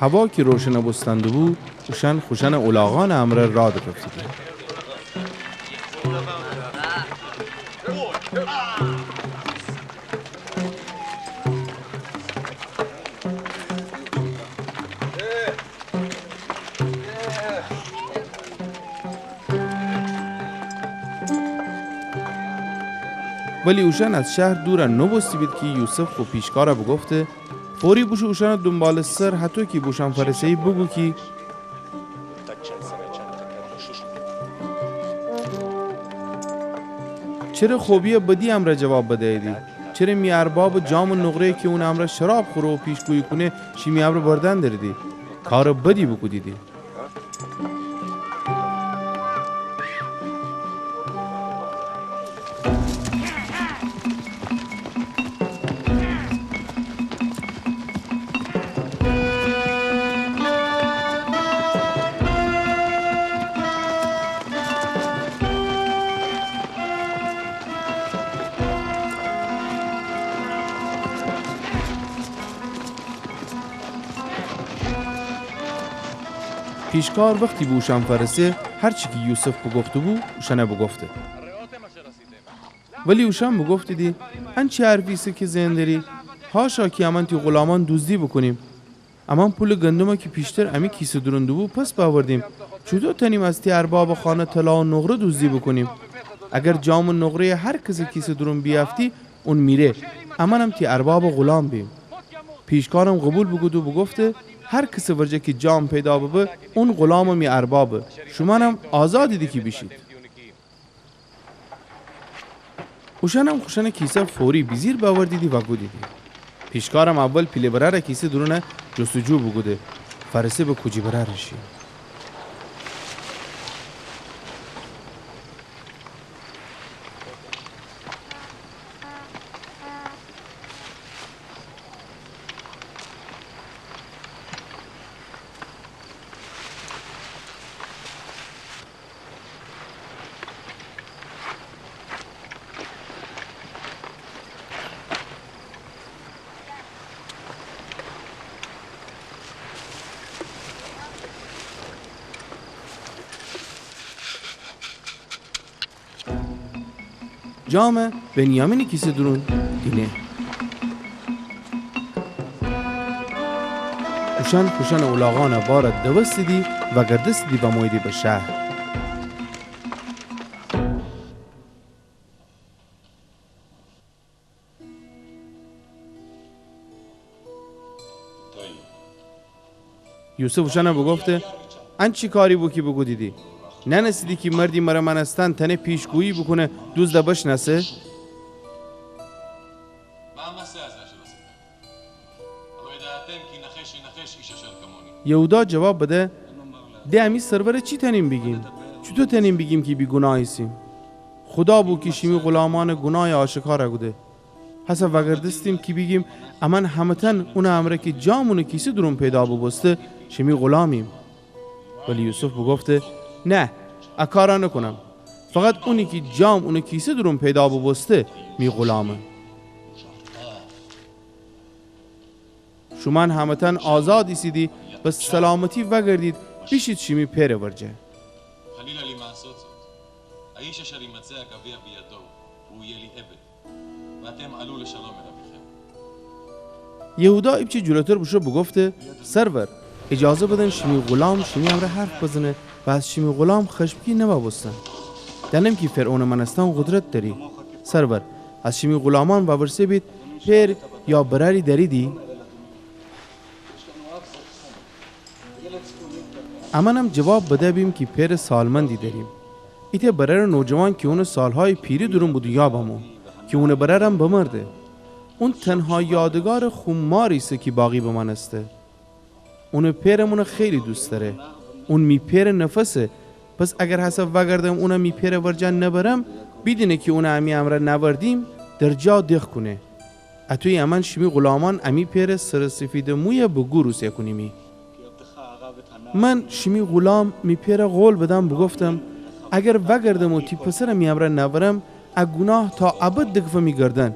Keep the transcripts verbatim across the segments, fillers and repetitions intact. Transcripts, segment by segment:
هوا کی روشن بوستن دوبو، اوشأن خوشأنٚ الاغأنٚ امرأ راه دکفتیدی. ولی اوشأن از شهر دور نوبوسته بید کی یوسف خو پیشکارَ بوگفته، فوری بوشو اوشأنٚ دونبالٚ سر، هطو کی به اوشأن فأرسه‌یی بوگو کی چره خوبی‌یٚ بدی امرأ جواب بدییدی؟ چره می اربابٚ جامٚ نقره‌یَ کی اونٚ امرأ شراب خوره و پیشگویی کونه، شیمی امرأ بردن دریدی؟ کارٚ بدی بوکودیدی. پیشکار وختی به اوشأن فأرسه، هر چی کی یوسف بوگفته‌بو، اوشأنَ بوگفته. ولی اوشأن بوگفتیدی، ان چی حرفی ایسه کی زئن دری؟ حاشا کی امأن تی غلامأن دوزدی بوکونیم. امأن پولٚ گندمَ کی پیشتر امی کیسه دورون دوبو پس بأوردیم. چوطو تأنیم از تی اربابٚ خانه طلا و نقره دوزدی بوکونیم؟ اگر جامٚ نقره‌یَ هر کسٚ کیسه دورون بیأفتی، اون میره. امأنم تی اربابٚ غلام بیم. پیشکارم قوبیل بوکوده و بوگفته، هر کسٚ ورجه کی جام پیدا ببه، اون غلامٚ می اربابه. شومأنم آزادیدی کی بیشید. اوشأنم خوشأنٚ کیسه فوری بیجیر بأوردیدی و کودیدی. پیشکارم اول پیله برأرٚ کیسه دورون جستجو بوکوده، فأرسه به کوجی برأرٚ شی. جامَ بنیامینٚ کیسه دورون دینه. اوشأن خوشأنٚ الاغأنَ بار دوستیدی و گردستیدی و بموییدی به شهر. یوسف اوشأنَ بوگفته، ان چی کاری بو کی بوکودیدی؟ نأنستیدی کی مردی مرَ مأنستن تأنه پیشگویی بوکونه، دوزدَ بشنأسه؟ یهودا جواب بده، د امی سرورَ چی تأنیم بیگیم؟ چوطو تأنیم بیگیم کی بیگوناه ایسیم؟ خودا بو کی شیمی غلامأنٚ گونایَ آشکارَ کوده. هسه وأگردستیم کی بیگیم، امأن همه‌تأن اونٚ امرأ کی جام اونٚ کیسه دورون پیدا بوبوسته، شیمی غلامیم. ولی یوسف بوگفته، نه، ا کارَ نوکونم. فقط اونی کی جام اونٚ کیسه دورون پیدا بوبوسته، می غلامه. شومأن همه‌تأن آزاد ایسیدی، به سلامتی وأگردید، بیشید شیمی پئرٚ ورجه. یهودا ایپچه جلوتر بوشو بوگفته، سرور، ایجازه بدن شیمی غلام شیمی امرأ حرف بزنه و از شیمی غلام خشمگین نوأ بوستن. دأنم کی فرعونٚ مأنستن قدرت دأری. سرور، از شیمی غلامأن وأورسه بید، پئر یا برأری دأریدی؟ امأنم جواب بده بیم کی پئرٚ سالمندی دأریم. ایتأ برأرٚ نوجوان کی اونٚ سالهایٚ پیری دورون به دونیا بمو، کی اونٚ برأرم بمرده. اون تنها یادگارٚ خو مار ایسه کی باقی بمأنسته. اونٚ پئرم اونَ خیلی دوست دأره. اون می پئرٚ نفسه. پس اگر هسه وأگردم اونَ می پئرٚ ورجه نبرم، بیدینه کی اونَ امی امرأ نأوردیم، در جا دق کونه. اطویی امأن شیمی غلامأن امی پئرٚ سرٚ سیفیدٚ مویَ به گور اوسه کونیمی. من شیمی غلام می پئرَ قول بدم بوگفتم، اگر وأگردم و تی پسرَ می امرأ نأورم، ا گوناه تا ابد دکفه می گردن.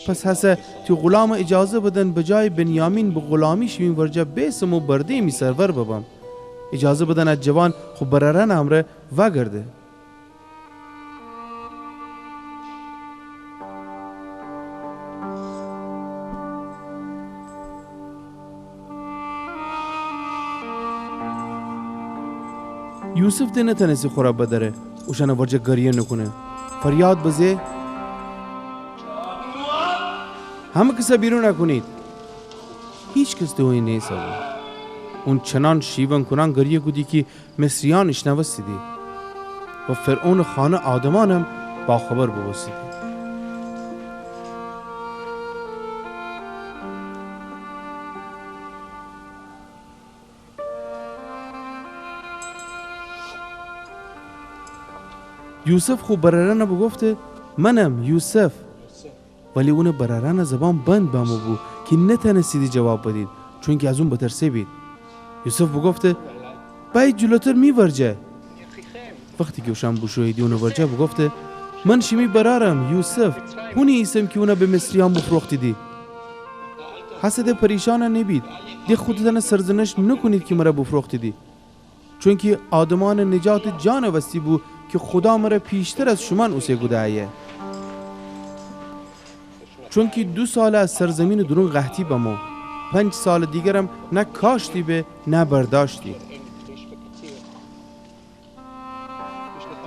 پس هسه تی غلامَ ایجازه بدن به جایٚ بنیامین به غلامی شیمی ورجه بیسم و برده‌یٚ می سرور ببم. ایجازه بدن ا جوان خو برأرأنٚ امرأ وأگرده. یوسف ده نتأنستی خو ره بدأره، اوشأنٚ ورجه گریه نوکونه. فریاد بزه، همه کسَ بیرون کونید. هیکس ده اونی نیسه بو. اون چنان شیون کونان گریه کودی کی مصریأن ایشنوستیدی و فرعونٚ خانه آدمأنم باخبر بوبوستیدی. یوسف خو برأرأنَ بوگفته، منم یوسف. ولی اونٚ برأرأنٚ زبان بند بمو بو کی نتأنستیدی جواب بدید، چونکی از اون بترسه بید. یوسف بوگفته، بأیید جلوتر می ورجه. وختی کی اوشأن بوشوییدی اونٚ ورجه بوگفته، من شیمی برأرم یوسف، هونی ایسم کی اونَ به مصریأن بوفروختیدی. هسه ده پریشان نبید، ده خودتأنَ سرزنش نوکونید کی مرَ بوفروختیدی. چونکی آدمأنٚ نجاتٚ جانٚ وستی بو کی خودا مرَ پیشتر از شومأن اوسه کوده ایه. چونکی دو سال از سرزیمینٚ دورون قحطی بمو، پنج سالٚ دیگرم نه کاشتی به نه برداشتی.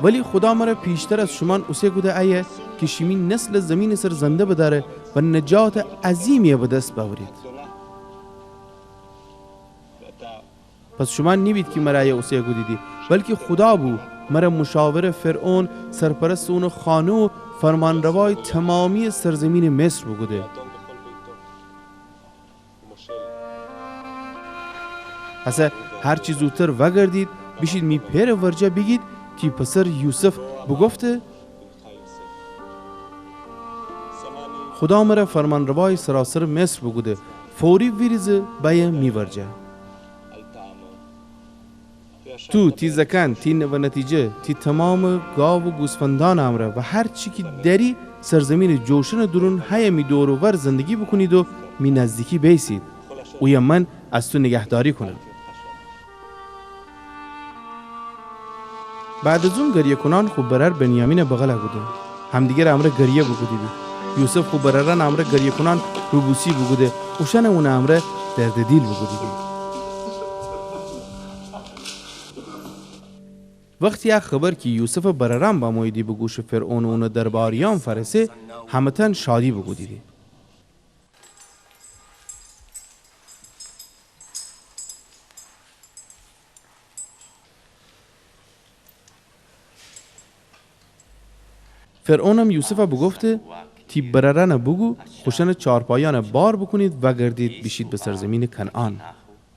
ولی خودا مرَ پیشتر از شومأن اوسه کوده ایه کی شیمی نسلَ زیمینٚ سر زنده بدأره و نجاتٚ عظیمی به دس بأورید. پس شومأن نیبید کی مرَ ایه اوسه کودیدی، بلکی خودا بو مرَ مشاورٚ فرعون، سرپرستٚ اونٚ خانه و فرمانروایٚ تومامییٚ سرزیمینٚ مصر بوکوده. هسه هر چی زودتر وأگردید، بیشید می پئرٚ ورجه بیگید کی پسر یوسف بوگفته، خودا مرَ فرمانروایٚ سراسرٚ مصر بوکوده، فوری ویریزه بأیه می ورجه. تو، تی زأکأن، تی نوه نتیجه، تی تومامٚ گاو و گوسفندأنٚ امرأ و هر چی کی دأری، سرزیمینٚ جوشنٚ دورون هیه می دور و ور زندگی بوکونید و می نزدیکی بیسید. اویه من از تو نیگهداری کونم. بعد از اون گریه‌کونأن خو برأر بنیامینَ بغل کوده. همدیگرٚ امرأ گریه بوکودیدی. یوسف خو برأرأنٚ امرأ گریه‌کونأن روبوسی بوکوده، اوشأنم اونٚ امرأ دردٚ دیل بوکودیدی. وختی ا خبر کی یوسفٚ برأرأن بموییدی به گوشٚ فرعون و اونٚ درباریأن فأرسه، همه‌تأن شادی بوکودیدی. فرعونم یوسفَ بوگفته، تی برأرأنَ بوگو، خوشأنٚ چارپایأنَ بار بوکونید، وأگردید بیشید به سرزیمینٚ کنعان.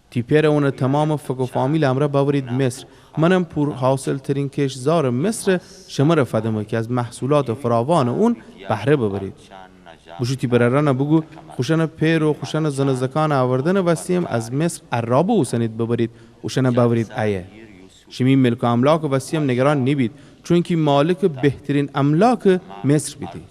تی پئرَ اونٚ تومامٚ فک و فامیلٚ امرأ بأورید مصر. منم پورحاصل‌ترین کشتزارٚ مصرَ شمرَ فدمه کی از محصولاتٚ فراوانٚ اون بهره ببرید. بوشو تی برأرأنَ بوگو، خوشأنٚ پئر و خوشأنٚ زن و زأکأنٚ اوردنٚ وستی‌یم از مصر عرابه اوسنید ببرید، اوشأنَ بأورید ایه. شیمی ملک و املاکٚ وستی‌یم نگران نیبید، چونکی مالکٚ بهترین املاکٚ مصر بیدی.